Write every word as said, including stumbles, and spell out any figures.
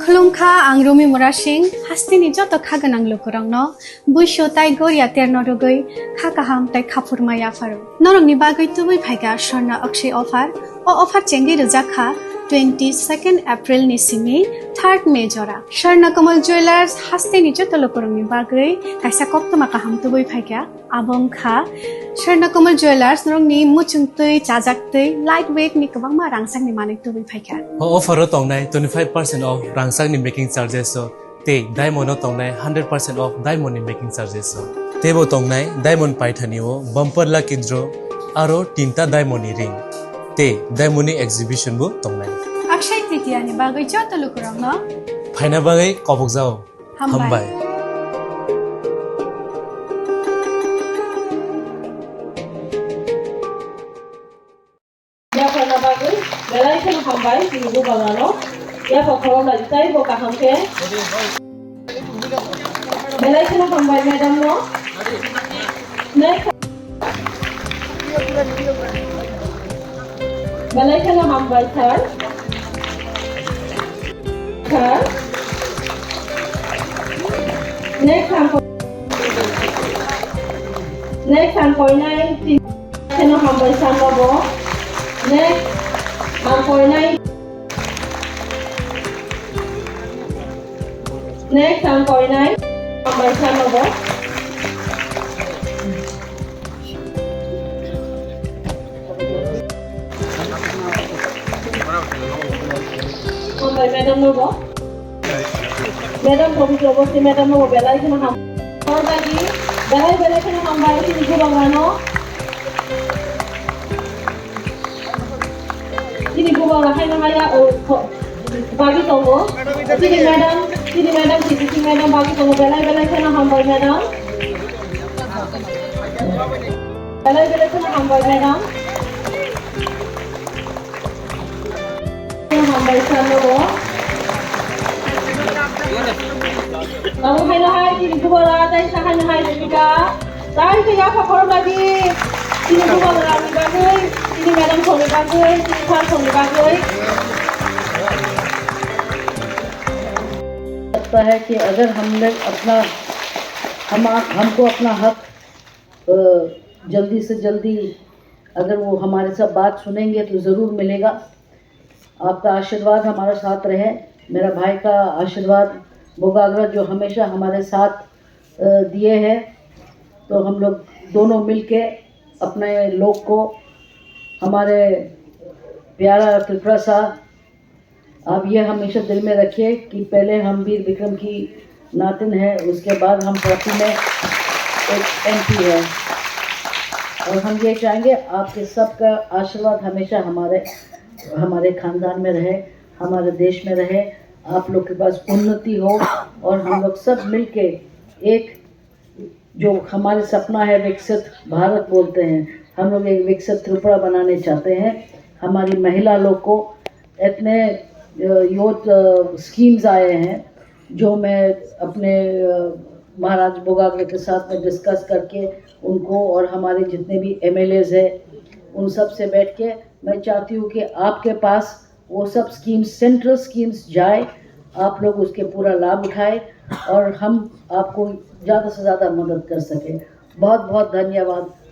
Khulumkha, ang Rumi Murasing, hasteni joto kha gwnang lukurokno buisu tai goria terno rwgwi kha kaham tai khaphurma yapharo. Norokni bagwi tubui phaikha Swarna Akshay offer. O offer chengwi rwjak kha twenty second April ni simi third May jora. Swarna Kamal Jewellers hasteni joto lukurokni bagwi kaisa koktwma kaham tubui phaikha. Abo wngkha Swarna Kamal Jewellers, norokni muchung twi, chajak twi, light weight ni kwbangma rangchakni manwi tubui phaikha. O offer o tongnai twenty five percent off rangchakni making charges o tei diamond o tongnai hundred percent off diamond ni making charges o. Teibo tongnai diamond paithani o bumper lucky draw aro tinta diamond ni ring tei diamond ni exhibition bo tongnai. Akshay Tritiya ni bagwi joto lukurokno phaina bagwi kobokjao. Hambai. Hambai. Yapharna bagwi belai kheno hambai, chini bubagrano. Yapha khorok lai taibo kaham khe. Belai kheno hambai madam no. Next. Belai kheno hambai sir. Sir. Next ang ko-, next ang koinai tin-, kheno hambai sir no bo. Next ang koinai. Next ang koinai. Hambai sir no bo. Hambai madam no bo. Madam Pabitra Basti madam no bo belai kheno ham. Hor bagi belai belai kheno hambai chini bubagrano. Chini bubagra haino haya, o, kho-, bagi tongo. Chini madam, chini madam, chini madam bagi tongo. Belai belai kheno hambai madam. Belai belai kheno hambai madam. Hambai sir no bo. Abo haino hai chini bubagra tai sa haino hai sika. Tai se yapha khorok lagi. Chini bubagra ni bagwi, chini madam khorok ni bagwi, chini sir khorok ni bagwi. लगता है कि अगर हम लोग अपना, हम, हमको अपना हक, अ, जल्दी से जल्दी अगर वो हमारे सब बात सुनेंगे तो ज़रूर मिलेगा। आपका आशीर्वाद हमारे साथ रहे, मेरा भाई का आशीर्वाद बोगाग्रा जो हमेशा हमारे साथ, अ, दिए हैं, तो हम लोग दोनों मिलके अपने लोग को, हमारे प्यारा त्रिपुरा सा, आप ये हमेशा दिल में रखिए कि पहले हम वीर विक्रम की नातिन है, उसके बाद हम पार्टी में एक एमपी है। और हम ये चाहेंगे आपके सबका आशीर्वाद हमेशा हमारे, हमारे खानदान में रहे, हमारे देश में रहे, आप लोग के पास उन्नति हो और हम लोग सब मिलके एक जो हमारे सपना है विकसित भारत बोलते हैं, हम लोग एक विकसित त्रिपुरा बनाने चाहते हैं। हमारी महिला लोग को इतने, अ, यूथ, अ, स्कीम्स आए हैं जो मैं अपने, अ, महाराज बोगाग्रे के साथ में डिस्कस करके उनको और हमारे जितने भी एमएलएज हैं उन सब से बैठ के मैं चाहती हूँ कि आपके पास वो सब स्कीम्स, सेंट्रल स्कीम्स जाए, आप लोग उसके पूरा लाभ उठाए और हम आपको ज़्यादा से ज़्यादा मदद कर सकें। बहुत बहुत धन्यवाद।